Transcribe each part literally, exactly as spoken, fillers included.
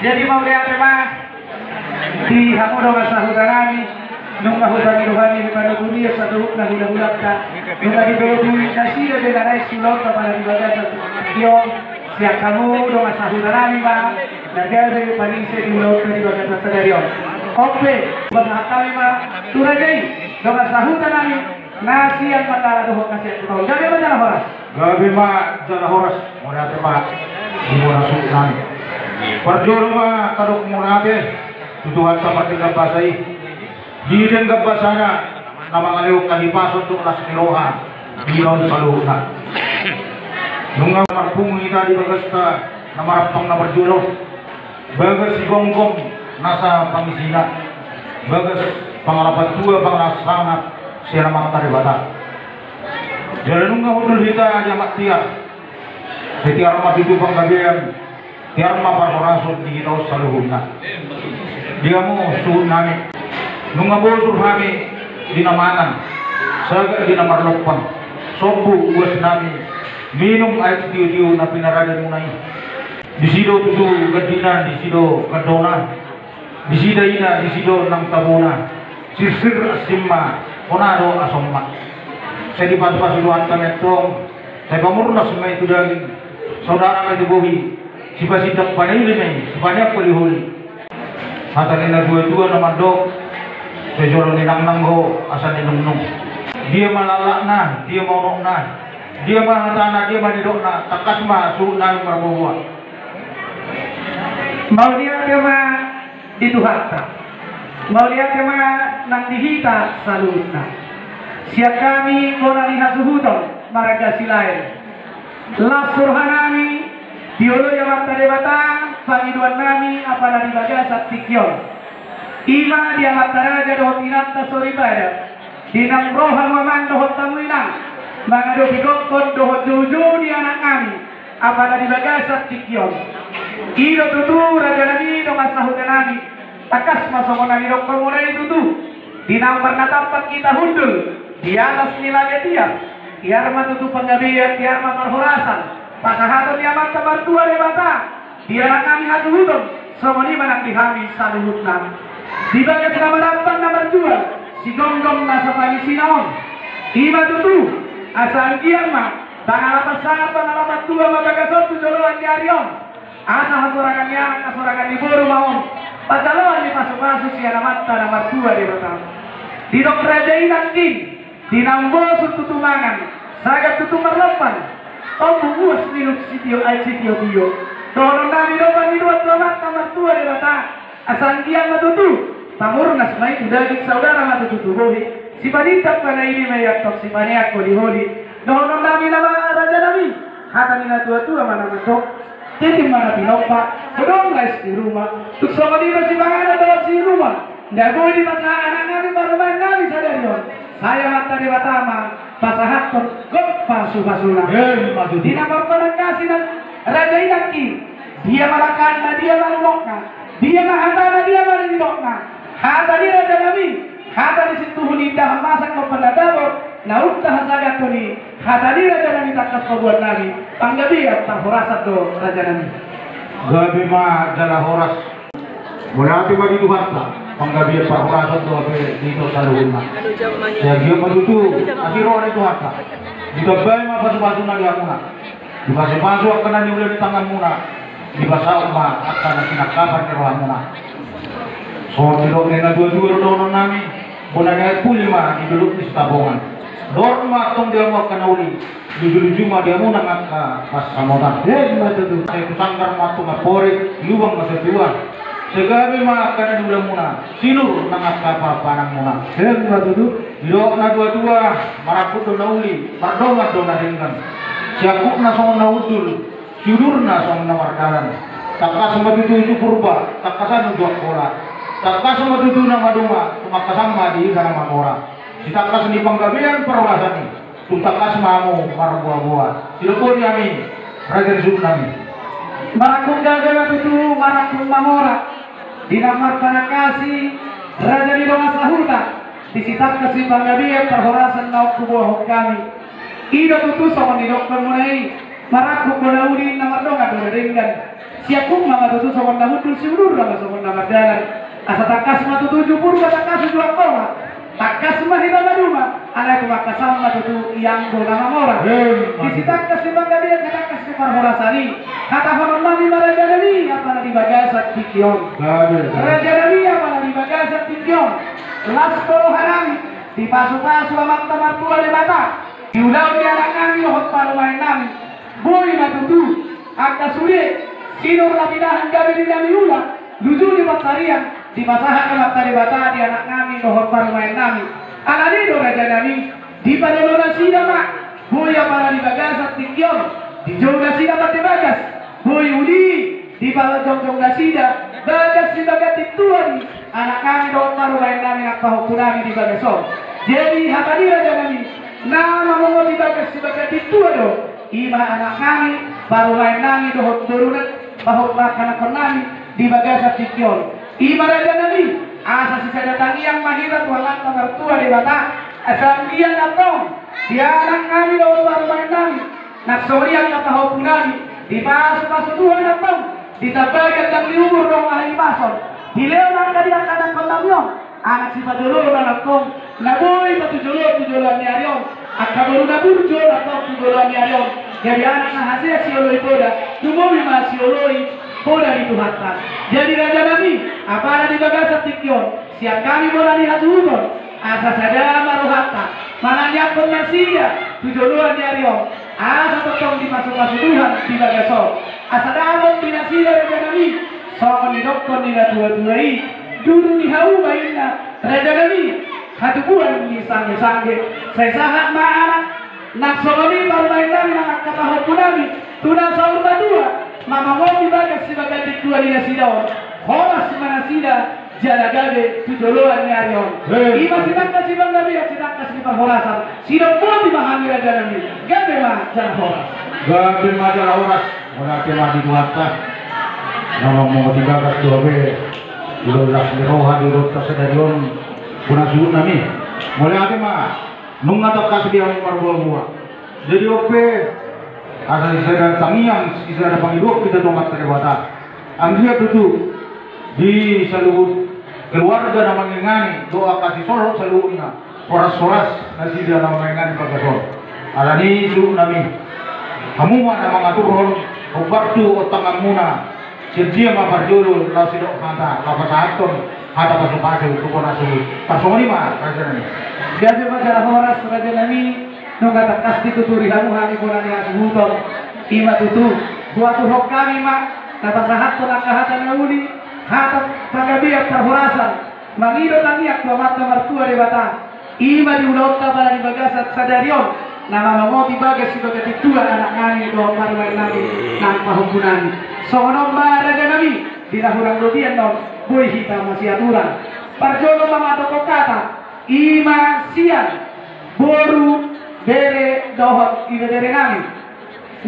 Jadi mauliate ma di hamu dongan sahuta nami, nunga hutangi Tuhan i di panogu ni saluhutna hulahulanta, nunga diboto nasida be na naeng ulaonta pala di bagasan tingki on, sian hamu dongan sahuta nami ma na gabe pangise di ulaonta di bagasan sadari on. Ope, pasahat hami ma tu raja i, dongan sahuta nami, na sian Mandala dohot na sian Kuta on. Gabe ma jala horas. Gabe ma jala horas, mauliate ma di bona suhut nami. Parjolo ma tadok mauliate tu Tuhanta pardenggan basa i, di denggan basana na mangalehon hahipason dohot las ni roha di hita on saluhutna. Nunga marpungu hita di bagasta na marampang na parjolo, bagas sigomgom nasa pangisina, bagas pangalapan tua pangalapan sangap sian Amanta Debata. Jala nunga hundul hita di amak tiar, sai tiar ma tutu panggabean, tiar ma parhorason di hita on saluhutna. Di hamu suhut nami, nunga bosur hami di na mangan, sagat di na marlompan, sombu uas nami minum aek sitio-tio na pinarade muna i. Disi do tutu gandina, disi do gandona, disi daina, disi do nang tabona. Sirsir asing ma, hona do asom ma. Sai dipasupasu Tuhanta ma i antong, sai pamurnas ma i tu daging, saudara ma i tu bohi, sipasindak panaili ma i, sipaneang holiholi. Hata ni na tuatua na mandok, sai jolo ninangnang do asa ninungnung. Dia ma lalakna, dia ma unokna, dia ma hatana, dia ma nidokna, tangkas ma suhut nami marboaboa. Mauliate ma di Tuhanta. Mauliate ma nang di hita saluhutna. Sian hami bona ni hasuhuton marga Silaen, las roha nami dioloi Amanta Debata pangidoan nami apala di bagasan tingki on. I ma di amanta raja dohot inanta soripada, di naung ro hamu amang dohot hamu inang mangadopi gokhon dohot joujou ni anak nami apala di bagasan tingki on. I do tutu raja nami dongan sahuta nami, tangkas ma songon na nidokkon muna i tutu. Di naung marnatampak hita hundul di atas ni lage tiar, tiar ma tutu panggabean, tiar ma parhorasan, pasahaton ni Amanta Martua Debata di anak nami hasuhuton, songon i ma nang di hami saluhutna. Di bagas na marampang na marjual, sigomgom nasa pangisina on. I ma tutu, asa anggiat ma pangalapan sangap pangalapan tua ma bagas on tu joloan ni ari on. Asa hasorangan ni anak, hasorangan ni boru ma on, panjaloan ni pasupasu sian Amanta na Martua Debata. Didok raja i nangkin, di naung bosur tutu mangan, sagat tutu marlompan, tombu uas minum sitio, aek sitiotio. Dohonon nami do pangidoan tu Amanta Martua Debata, asa anggiat ma tutu pamurnas ma i tu daging, saudara ma tutu tu bohi, sipanindak panaili ma i antong, sipaneang holiholi. Dohonon nami nama raja nami, hata ni na tuatua ma na mandok, tintin ma na pinompa, godang na es di ruma. Tung songon i ma sipanganon dohot siuruman na boi dipasahat anak nami parumaen nami sadari on, sai Amanta Debata ma pasahathon gok pasupasuna. Emma tutu. Di na marpanangkasi na raja i nangkin, dia ma langkatna, dia ma unokna, dia ma hatana, dia ma nidokna. Hata ni raja nami, hata ni sintuhu ni indahan masak lompan na tabo, na unta hasagathon i. Hata ni raja nami, tangkas paboa nami, panggabean parhorasan do raja nami. Gabe ma jala horas. Mauliate ma di Tuhanta, panggabean parhorasan do hape di hita saluhutna. Sai anggiat ma tutu asi roha ni Tuhanta, ditambai ma pasupasuna di hamuna. Dipasupasu angka na niula ni tanganmuna, dipasaut ma angka na sinangkapan ni rohamuna. Songon nidok ni na tuatua do dohonon nami, bona ni aek puli ma di dolok ni Sitapongan. Dor ma antong di hamu angka na uli, lujuluju ma di hamu nang angka pansamotan. Emma tutu. Sai tu sanggar ma antong amporik, lubang ma satua. Sai gabe ma angka na niulamuna, sinur nang angka papananmuna. Emma tutu. Didok na tuatua, marangkup do na uli, mardongan do na denggan. Siangkupna songon na hundul, siudurna songon na mardalan. Tangkas ma tutu uju Purba, tangkasan uju Angkola. Tangkas ma tutu na maduma, tumangkasan ma di hita na mamora. Sitangkas ni panggabean parhorasan i, tung tangkas ma hamu marboaboa. Sidok boti hami, raja ni suhut nami. Marangkup gabe ma tutu, marangkup mamora. Di na marpanangkasi raja ni dongan sahuta, di sitangkas ni panggabean parhorasan naung huboahon hami. I do tutu songon nidokkonmuna i, Marangkup do na uli, na mardongan do na denggan. Siangkup ma tutu songon na hundul, siudurna ma songon na mardalan. Asa tangkas ma tutu uju Purba, tangkas uju Angkola. Tangkas ma hita maduma, alai tu angka sama tutu ianggo na mamora. Di sitangkas ni panggabean, sitangkas ni parhorasan i, hatahonon nami ma raja nami, apala di bagasan tingki on. Raja nami, apala di bagasan tingki on, las do roha nami, dipasupasu Amanta Martua Debata, di ulaon ni anak nami dohot parumaen nami. Boi ma tutu angka sude sinur na pinahan gabe di na niula, luju ni pansarian, dipasahat Amanta Debata di anak nami dohot parumaen nami. Alani do raja nami, diparolo nasida ma, boi apala di bagasan tingki on, dijou nasida pande bagas, boi uli, dipajongjong nasida bagas sibagas tintua ni anak nami dohot parumaen nami nang pahompu nami di bagas on. Jadi hata ni raja nami, na mamongoti bagas sibagas tintua do, i ma anak nami, parumaen nami dohot boru nami, pahompu, pangkanakhon nami di bagasan tingki on. I ma raja nami, asa sisada tangiang ma hita tu Amanta Martua Debata, asa anggiat antong di anak nami dohot parumaen nami, nang songon i angka pahompu nami, dipasupasu Tuhan antong, ditambahon ganjang ni umur dohot hahipason, dilehon angka di angka pangkanakhon nami on anak sipajolo ma antong, na boi ma tu jolo, tu joloan ni ari on, angka boru na burju antong tu joloan ni ari on. Jadi anak na hasea sioloi poda, lumobi ma sioloi poda ni Tuhanta. Jadi raja nami, apala di bagasan tingki on, sian hami bona ni hasuhuton, asa sada ma rohanta manangiangkon nasida tu joloan ni ari on, asa tongtong dipasupasu Tuhan di bagas on, asa dapot di nasida raja nami, songon nidokkon ni natuatua i, duru ni hauma inna raja nami, hatubuan ni sanggensangge. Sai sahat ma anak nang songon i parumaen nami nang angka pahompu nami, tu na saur matua, mamongoti bagas sibagas tintua ni nasida on, horas ma nasida jala gabe tu joloan ni ari on. I ma sitangkas ni panggabean, sitangkas ni parhorasan, sidok boti ma hami raja nami, gabe ma jala horas. Gabe ma jala horas. Mauliate ma di Tuhanta na mamongoti bagas tu hape, di las ni roha di ulaonta sadari on, bona suhut nami. Mauliate ma. Nunga tangkas di hamu marboaboa. Jadi on pe, asa sisada tangiang, sisada pangidoan hita tu Amanta Debata, anggiat tutu di saluhut keluarga na mangingani dohot angka sisolhot saluhutna, horas-horas nasida na mangingani bagas on. Alani i suhut nami, hamu ma na mangaturhon, hombar tu on tanganmuna. Sian dia ma parjolo laos didok hata, laos pasahathon hata pasupasu tu bona suhut. Tarsongon i ma raja nami. Gabe ma jala horas raja nami. Nunga tangkas dituturi hamu hami bona ni hasuhuton. I ma tutu, huaturhon hami ma na pasahathon angka hata na uli, hata panggabean parhorasan, mangido tangiang tu Amanta Martua Debata. I ma di ulaonta apala di bagasan sadari on, na mamongoti bagas sibagas tintua anak nami dohot parumaen nami nang pahompu nami. Songon on ma raja nami, di na hurang lobian on, boi hita masiaturan. Parjolo ma mandokkon hata, i ma sian boru, bere dohot ibebere nami.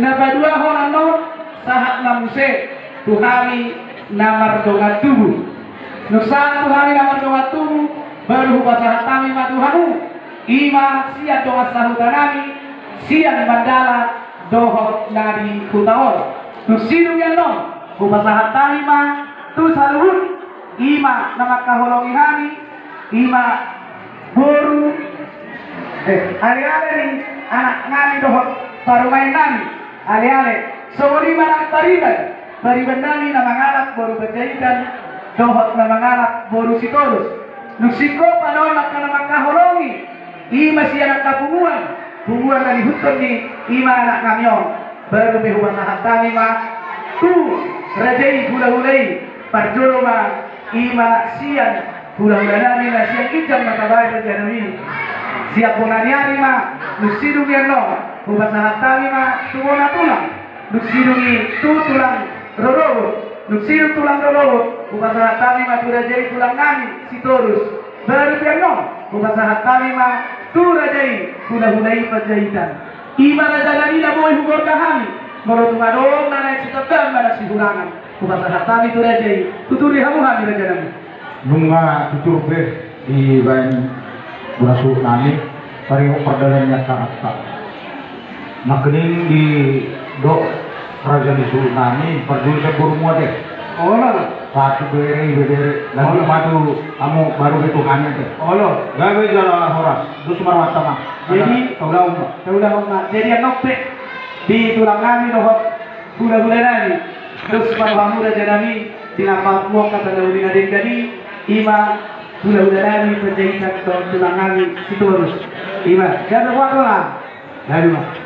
Na paduahon annon, sahat ma muse tu hami na mardongan tubu. Nunga sahat tu hami na mardongan tubu, baru hupasahat hami ma tu hamu, i ma sian dongan sahuta nami, sian Mandala dohot na di huta on. Dung sidung i annon, hupasahat hami ma tu saluhut, i ma na mangkaholongi hami, i ma boru, eh, aleale ni anak nami dohot parumaen nami, aleale. Songon i ma nang pariban, pariban nami na mangalap boru Panjaitan dohot na mangalap boru Sitorus. Dung singkop annon angka na mangkaholongi, i ma sian angka punguan, punguan na niihuthon ni, i ma anak nami on. Baru pe hupasahat hami ma tu raja i hulahula i, parjolo ma i ma sian hulahula nami na sian ginjang ma tabaen raja nami. Sian bona ni ari ma, dung sidung i annon, hupasahat hami ma tu bona tulang. Dung sidung i tu tulang rorobot. Dung sidung tulang rorobot, hupasahat hami ma tu raja i tulang nami Sitorus. Baru pe annon, hupasahat hami ma tu raja i hulahula i Panjaitan. I ma raja nami na boi hugorga hami, molo tung adong na naeng sitambaan manang sihurangan, hupasahat hami tu raja i, tuturi hamu hami raja nami. Nunga tutur be dibaen bona suhut nami, taringot pardalan ni angka anakta. Nangkining di Do, raja ni suhut nami, parjolo sian borumu ate. Olo. Satu bere, ibe bere. Lalu madu, hamu baru be Tuhan ate. Olo. Gabe jala horas, dos marmata ma. Jadi, taulahon ma. Taulahon ma. Jadi, annon pe, di tulang nami dohot hulahula nami. Dos ma hamu raja nami, di na pamuak kata na uli na denggan i, ima hulahula nami Panjaitan dohot tulang nami Sitorus. Ima, gabe horas ma. Gabe ma.